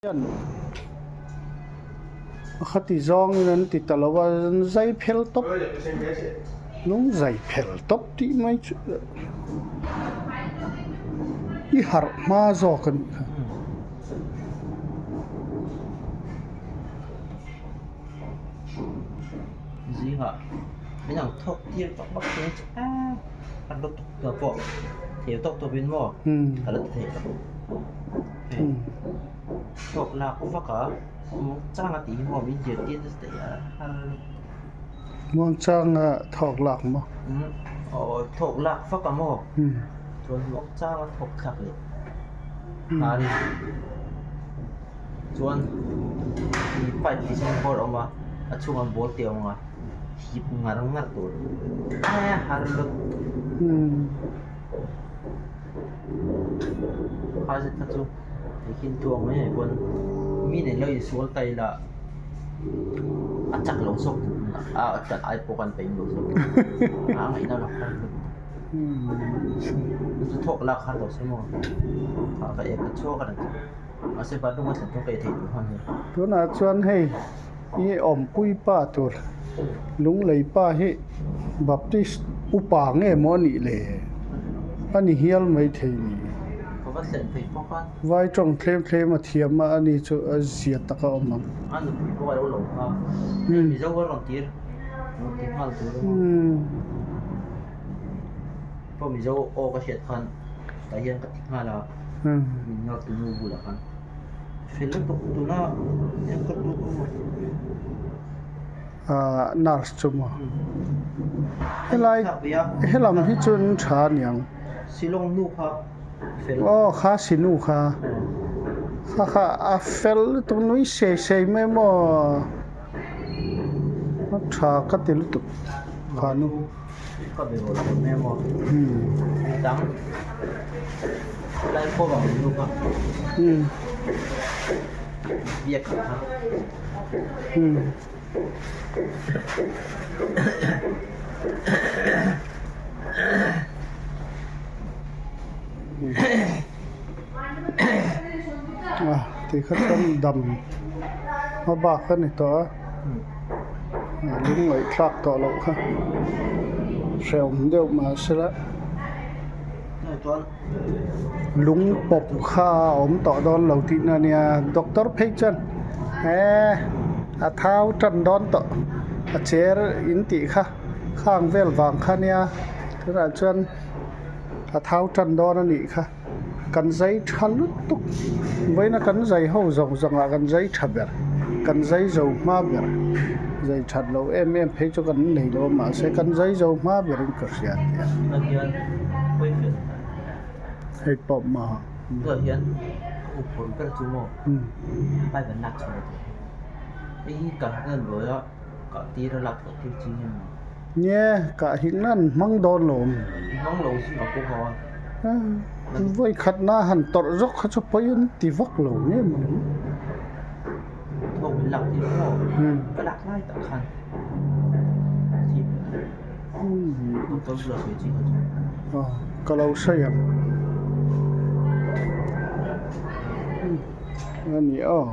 Hian khati zawngin an ti ta lo a, an zai phel tawp, lung zai phel tawp tih mai chu i harh hma zawk a nih kha. Zingah min ang thawk tir vak vak thei a che a, a la tuk ta pawh thei tawk tawpin maw ka la ti thei lo. Thawk lak vak a, muangchanga tih hi maw min zirtir nasa thei a har. Muangchanga thawk lak maw? Aw thawk lak vak a maw? Chuan muangchanga thawk thlak leh hnar in chuan ih pipe tih sen bawr a awm a, a chhungah ball te a awm a, hip ngar ngar tur a har lutuk. Kha zet kha chu hei tuang mai mai pawn mi nen lo insual ta ila a chak lo zawk a chak ai pawh kan peih lo zawk a ngaihna lo kha chu thawk lak har lo se maw kha ka ek a chhuak a ni mahse bathroom a thlen chu ka ei theih duh hman nia. Tunah chuan hei i awmpui pa tur Lunglei pa hi Baptist upa nge maw a nih le? A ni hial mai thei ni. Vai tawng thlem thlem a thiam a, ani chu a zia tak a awm ang. Ahh nurse chu maw helai helam hi chu an tha aniang aw kha sinu kha kha kha a fel lutuk nui sei sei mai maw a tha ka ti lutuk kha nu. Ti kha chuan dam hma bak a ni tawh a lungngaih thlak tawh loh kha hrehawm deuh mahse la lung pawp kha a awm tawh dawn lo tihna a nia doctor phei chuan eh a thau tan dawn tawh a cher in tih kha khang vel vang kha nia tunah chuan a thau tan dawn a nih kha kan zai tha lutuk vawiina kan zai ho zawng zawng ah kan zai tha ber kan zai zo hma ber zai that loh em em phei chu kan nei lo a mahse kan zai zo hma berin ka hria tia hei pawh maw Nge kah hi nan hmang dawn lo awm. Vawi khatna han tawrh zawk kha chu pawi an ti vak lo nge maw ni. Ka lo sawi ang. A ni aw.